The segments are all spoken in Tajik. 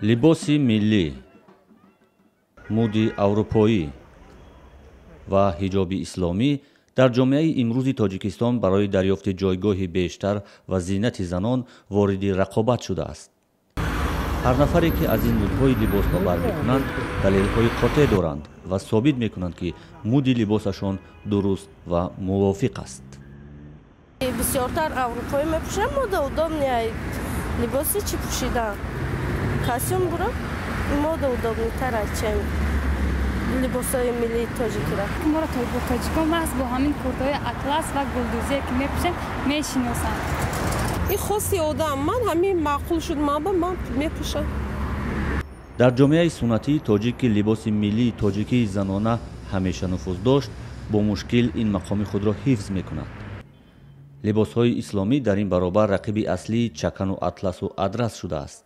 Либоси миллӣ, муди аврупоӣ ва ҳиҷоби исломӣ дар ҷомеаи имрӯзи Тоҷикистон барои дарёфти ҷойгоҳи бештар ва зинати занон вориди рақобат шудааст. Ҳар нафаре, ки аз ин мудҳои либос ба бар мекунанд, далелҳои қотеъ доранд ва собит мекунанд, ки муди либосашон дуруст ва мувофиқ аст. Бисёртар аврупоӣ мепӯшам, мода удобный либоси чӣ пӯшидан. Костюм бура мода удобныйтар, чем либосҳои миллии тоҷикиро. Моро тоҷикон маҳз бо ҳамин куртаҳои атлас ва гулдӯзие, ки мепӯшем, мешиносанд. Ин хоси одам, ман ҳамин маъқул шуд, ман ба ман мепӯшам. Дар ҷомеаи суннатии тоҷик, ки либоси миллии тоҷикии занона ҳамеша нуфуз дошт, бо мушкил ин мақоми худро ҳифз мекунад. Либосҳои исломӣ дар ин баробар рақиби аслии чакану атласу адрас шудааст.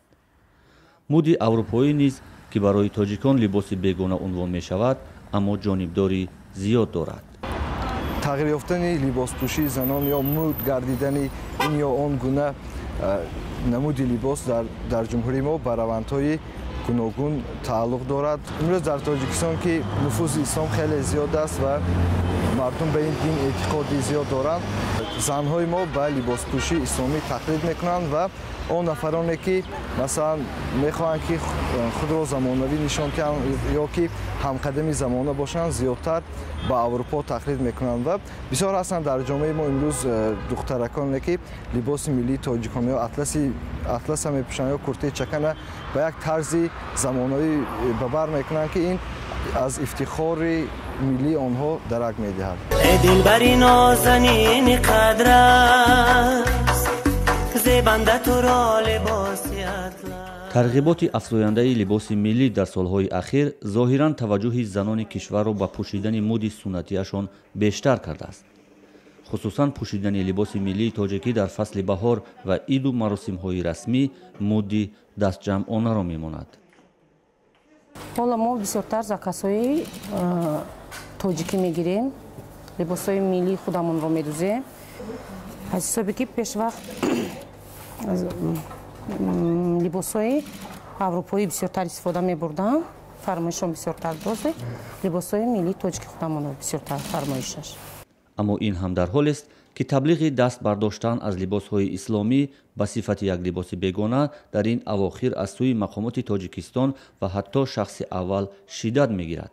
Муди аврупоӣ низ, ки барои тоҷикон либоси бегона унвон мешавад, аммо ҷонибдори зиёд дорад. Тағйир ёфтани либоспӯшии занон ё муд гардидани ин ё он гуна намуди либос дар ҷумҳурии мо ба равандҳои гуногун тааллуқ дорад. Имрӯз дар Тоҷикистон, ки нуфузи ислом хеле зиёд аст ва мардум ба ин дин эътиқоди зиёд доранд, занҳои мо ба либоспӯшии исломӣ тақлид мекунанд ва он нафароне, ки масалан мехоҳанд, ки худро замонавӣ нишон диҳанд ё ки ҳамқадами замона бошанд, зиёдтар ба Аврупо тақлид мекунанд. Ва бисёр ҳастанд дар ҷомеаи мо имрӯз духтараконе, ки либоси миллии тоҷикон ё атласа мепӯшанд ё куртаи чакана ба як тарзи замонавӣ ба бар мекунанд, ки ин аз ифтихори миллии онҳо дарак медиҳад. Дилбари нозанини қадрас, зебанда туро либоси атлас. Тарғиботи афзояндаи либоси миллӣ дар солҳои ахир зоҳиран таваҷҷӯҳи занони кишварро ба пӯшидани муди суннатиашон бештар кардааст. Хусусан пӯшидани либоси миллии тоҷикӣ дар фасли баҳор ва иду маросимҳои расмӣ муди дастҷамъонаро мемонад. Ҳоло мо бисёртар заказҳои тоҷикӣ мегирем, либосҳои миллии худамонро медузем. Аз ҳисобе ки пешвақт либосҳои аврупоӣ бисёртар истифода мебурдам, фармоишон бисёртар дозе, либосҳои миллии тоҷики худамонро бисёртар фармоишаш. Аммо ин ҳам дар ҳолест, ки таблиғи даст бардоштан аз либосҳои исломӣ ба сифати як либоси бегона дар ин авохир аз сӯи мақомоти Тоҷикистон ва ҳатто шахси аввал шиддат мегирад.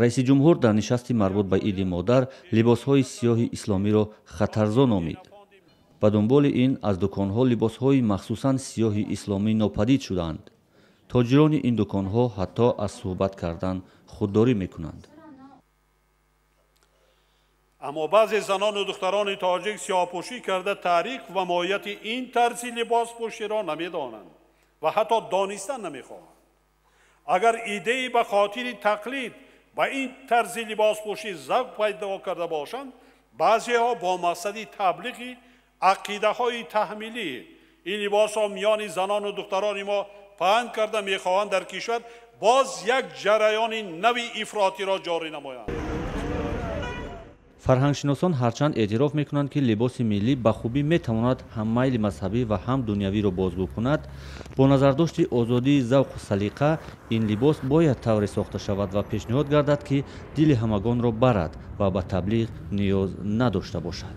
Раиси ҷумҳур дар нишасти марбут ба Иди модар либосҳои сиёҳи исломиро хатарзо номид. Ба дунболи ин аз дуконҳо либосҳои махсусан сиёҳи исломӣ нопадид шуданд. Тоҷирони ин дуконҳо ҳатто аз суҳбат кардан худдорӣ мекунанд. Аммо баъзе занону духтарони тоҷик сиёҳпӯшӣ карда, таърих ва моҳияти ин тарзи либоспӯширо намедонанд ва ҳатто донистан намехоҳанд. Агар идеи ба хотири тақлид ба ин тарзи либоспӯшӣ завқ пайдо карда бошанд, баъзеҳо бо мақсади таблиғи ақидаҳои таҳмилӣ ин либосро миёни занону духтарони мо паҳн карда, мехоҳанд дар кишвар боз як ҷараёни нави ифротиро ҷорӣ намоянд. Фарҳангшиносон ҳарчанд эътироф мекунанд, ки либоси миллӣ ба хубӣ метавонад ҳам майли мазҳабӣ ва ҳам дунявиро бозгӯ кунад, бо назардошти озодии завқу салиқа ин либос бояд тавре сохта шавад ва пешниҳод гардад, ки дили ҳамагонро барад ва ба таблиғ ниёз надошта бошад.